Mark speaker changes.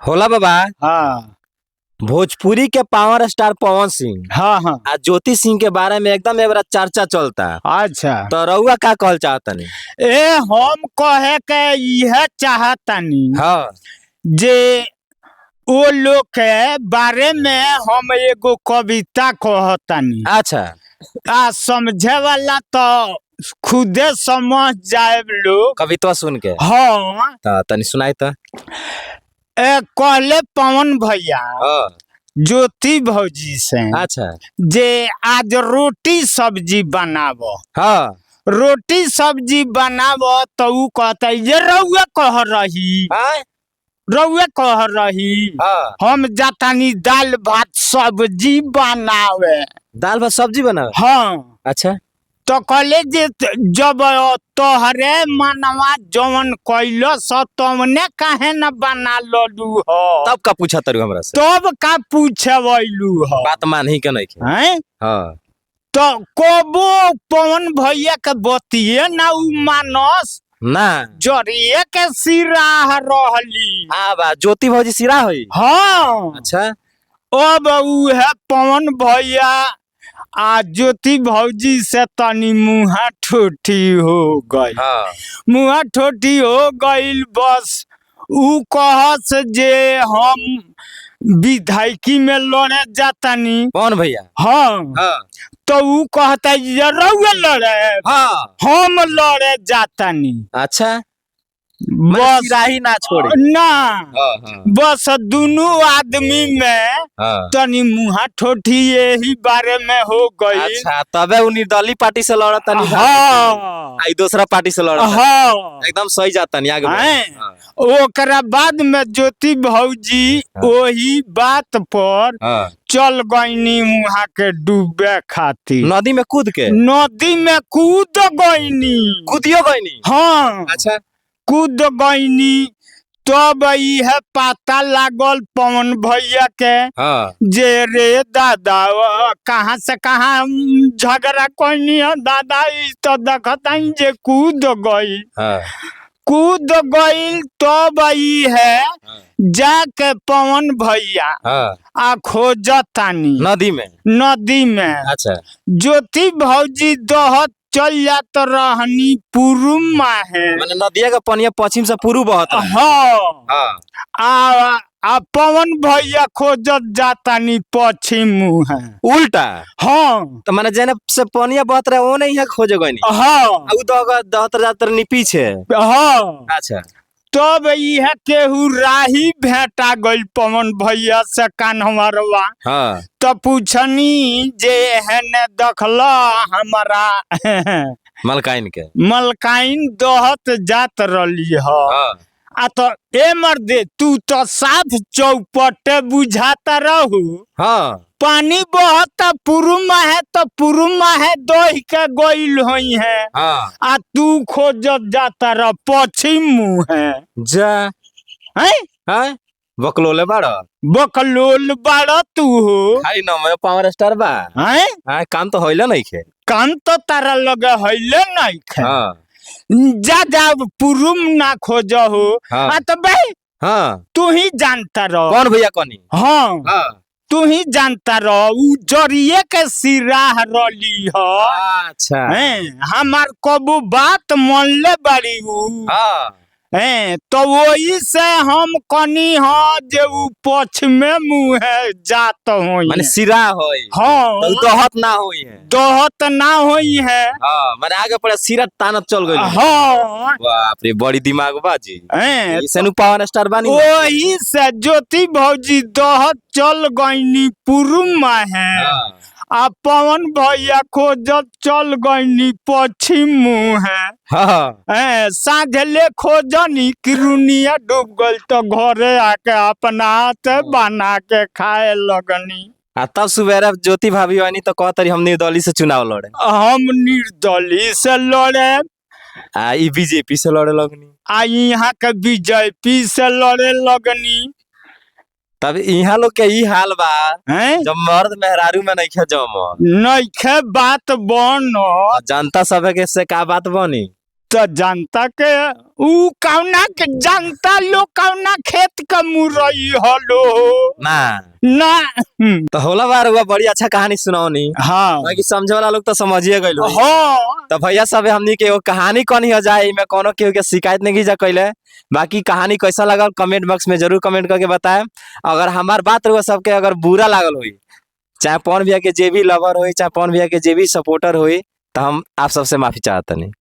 Speaker 1: होला बाबा।
Speaker 2: हाँ।
Speaker 1: भोजपुरी के पावर स्टार पवन सिंह
Speaker 2: हाँ हाँ
Speaker 1: आ ज्योति सिंह के बारे में एकदम एबरा चर्चा चलता।
Speaker 2: अच्छा।
Speaker 1: तो रउआ का कहल चाहतनी?
Speaker 2: ए हम कहे के इहे चाहतानी
Speaker 1: हाँ।
Speaker 2: जे ओ लोग के बारे में हम एगो कविता कहतानी।
Speaker 1: अच्छा।
Speaker 2: आ समझे वाला तो खुदे समझ जाए लोग।
Speaker 1: कविता सुन के?
Speaker 2: हाँ।
Speaker 1: त तनी सुनाई त।
Speaker 2: ए कहले पवन भैया
Speaker 1: हाँ।
Speaker 2: ज्योति भौजी से
Speaker 1: अच्छा।
Speaker 2: जे आज रोटी सब्जी बनाबो।
Speaker 1: हाँ।
Speaker 2: रोटी सब्जी बनाबो तो ऊ कहता जे रउआ कह रही।
Speaker 1: आय?
Speaker 2: रउआ कह रही।
Speaker 1: हाँ।
Speaker 2: हम जातानी दाल भात सब्जी बनावे।
Speaker 1: दाल भात सब्जी बनावे?
Speaker 2: हाँ।
Speaker 1: अच्छा।
Speaker 2: तो कहले जे जब तोहरे मनवा जवन कैलो स तवने काहे न बना ललू हो।
Speaker 1: तब का पूछा तरु हमरा से?
Speaker 2: तब का पूछे हो।
Speaker 1: बात मान ही के नहीं के।
Speaker 2: हैं?
Speaker 1: हाँ।
Speaker 2: तो कबो पवन भैया के बतिये ना उ मानस
Speaker 1: ना
Speaker 2: जरिए के सिराह रहली।
Speaker 1: आ बा ज्योति भौजी सिरा होई?
Speaker 2: हाँ।
Speaker 1: अच्छा।
Speaker 2: अब उहे पवन भैया आ ज्योति भौजी से तनी मुहा ठोठी हो गई।
Speaker 1: हाँ।
Speaker 2: मुहा ठोठी हो गईल बस उ कहस जे हम विधायकी में लड़े जातानी।
Speaker 1: कौन भैया?
Speaker 2: हाँ।
Speaker 1: हाँ।
Speaker 2: तो उ कहता जे रउआ लड़े।
Speaker 1: हाँ।
Speaker 2: हम लड़े जातानी।
Speaker 1: अच्छा।
Speaker 2: बस
Speaker 1: सिरा ही ना छोड़े।
Speaker 2: ना।
Speaker 1: हाँ हाँ।
Speaker 2: बस दुनू आदमी में
Speaker 1: हाँ।
Speaker 2: तनी मुहा ठोठी यही बारे में हो गई।
Speaker 1: अच्छा तबे उ निर्दलीय पार्टी से लड़त तनी।
Speaker 2: हाँ।
Speaker 1: आई दूसरा पार्टी से लड़त।
Speaker 2: हाँ।
Speaker 1: एकदम सही जाता नहीं आगे बढ़े।
Speaker 2: हैं?
Speaker 1: हाँ।
Speaker 2: ओकरा बाद में ज्योति भौजी
Speaker 1: हाँ।
Speaker 2: ओही बात पर
Speaker 1: हाँ।
Speaker 2: चल गईनी वहां के डूबे खातिर।
Speaker 1: नदी में कूद के?
Speaker 2: नदी में कूद गईनी।
Speaker 1: कूदियो गईनी?
Speaker 2: हाँ।
Speaker 1: अच्छा।
Speaker 2: कूद गईनी तब इहे पता लागल पवन भैया के
Speaker 1: हाँ।
Speaker 2: जे रे दादा कहाँ से कहाँ झगड़ा कोनी है दादा, ई तो देखताई जे कूद गई।
Speaker 1: हाँ।
Speaker 2: कूद गई तब ई है जाके पवन भैया
Speaker 1: हाँ।
Speaker 2: आ खोजतानी
Speaker 1: नदी में?
Speaker 2: नदी में।
Speaker 1: अच्छा।
Speaker 2: ज्योति भौजी दहत चल जात रहनी पुरुमा है।
Speaker 1: माने नदिया का पनिया पश्चिम से पूर्व बहत रहे।
Speaker 2: हाँ।
Speaker 1: हाँ।
Speaker 2: आ आ पवन भैया खोजत जातानी पश्चिम मुहे।
Speaker 1: उल्टा?
Speaker 2: हाँ।
Speaker 1: तो माने जेने से पनिया बहत रहे ओ नहीं है खोजे गईनी।
Speaker 2: हाँ।
Speaker 1: आ उ दहत जात रहनी पीछे।
Speaker 2: हाँ।
Speaker 1: अच्छा।
Speaker 2: तब इहे केहू राही भेटा गइल पवन भैया से कान्हवरवा।
Speaker 1: हाँ।
Speaker 2: तो पूछनी जे एहने देखल हमरा
Speaker 1: मलकाइन के।
Speaker 2: मलकाइन दहत जात रहली ह।
Speaker 1: हाँ।
Speaker 2: आ तो ए मर्दे तू तो साफ चौपटे बुझाता रहू।
Speaker 1: हाँ।
Speaker 2: पानी बहता पुरुमा है तो पुरुमा है दही के गइल होई है।
Speaker 1: हाँ।
Speaker 2: आ तू खोजत जाता रह पश्चिम मुँह है।
Speaker 1: जा।
Speaker 2: हैं?
Speaker 1: हाँ? बकलोले बाड़।
Speaker 2: बकलोल बाड़ तू हो।
Speaker 1: खाली न मैं पावर स्टार बा।
Speaker 2: हैं?
Speaker 1: हाँ काम तो होइले नहीं खे।
Speaker 2: काम तो तारा लगे हइले नहीं खे।
Speaker 1: हाँ।
Speaker 2: जा जा पुरुम ना खोज हो।
Speaker 1: हाँ।
Speaker 2: आ तो भाई
Speaker 1: हाँ।
Speaker 2: तू ही जानता रह।
Speaker 1: कौन भैया कौनी?
Speaker 2: हाँ।
Speaker 1: हाँ।
Speaker 2: तू ही जानता रह उ जरिए के सिराह रली ह।
Speaker 1: अच्छा।
Speaker 2: हैं हमार कबू बात मनले बाड़ी उ।
Speaker 1: हाँ।
Speaker 2: हैं तो वही से हम कनी ह जे उ पश्चिमे मुहे जात होई।
Speaker 1: माने सिरा होई।
Speaker 2: हाँ।
Speaker 1: तो दहत ना होई है।
Speaker 2: दहत ना होई है।
Speaker 1: हाँ माने आगे पड़े सिरा तानत चल गई।
Speaker 2: हाँ।
Speaker 1: बाप रे बड़ी दिमाग बा जी।
Speaker 2: हैं
Speaker 1: ऐसे नु पावर स्टार बानी।
Speaker 2: वही से ज्योति भौजी दहत चल गईनी पुरुमा है।
Speaker 1: हाँ।
Speaker 2: आ पवन भैया खोजत चल गईनी पश्चिम मुहे।
Speaker 1: हाँ।
Speaker 2: हैं साँझले खोजनी किरुनिया डूब गइल तो घरे आके अपना हाथ बना के खाए लगनी।
Speaker 1: आ तब सुबेरे ज्योति भाभी आनी तो कहतरी हम निर्दलीय से चुनाव लड़े।
Speaker 2: हम निर्दलीय से लड़े।
Speaker 1: आ ई बीजेपी से लड़े लगनी।
Speaker 2: आ यहाँ के बीजेपी से लड़े लगनी।
Speaker 1: तब यहाँ लोग के ई हाल बा।
Speaker 2: हैं?
Speaker 1: जब मर्द मेहरारू में नहीं जमल।
Speaker 2: नइखे बात बन।
Speaker 1: जनता सब के से का बात बनी?
Speaker 2: तो जनता के ऊ कौना के जनता लोग कौना खेत के मुरई हलो
Speaker 1: ना
Speaker 2: ना।
Speaker 1: तो होला बार हुआ, बड़ी अच्छा कहानी सुनाओनी।
Speaker 2: हाँ।
Speaker 1: बाकी समझे वाला लोग तो समझिए गइल होई।
Speaker 2: हाँ।
Speaker 1: तो भैया सब हमनी के एगो कहानी कनी हो जाए, इमे कोनो केहू के शिकायत नहीं जा कैले। बाकी कहानी कैसा लगल कमेंट बॉक्स में जरूर कमेंट करके बताएं। अगर हमार बात रहुआ सबके अगर बुरा लागल होई, चाहे पवन भैया के जे भी लवर होई, चाहे पवन भैया के जे भी सपोर्टर होई, तो हम आप सबसे माफी चाहतनी।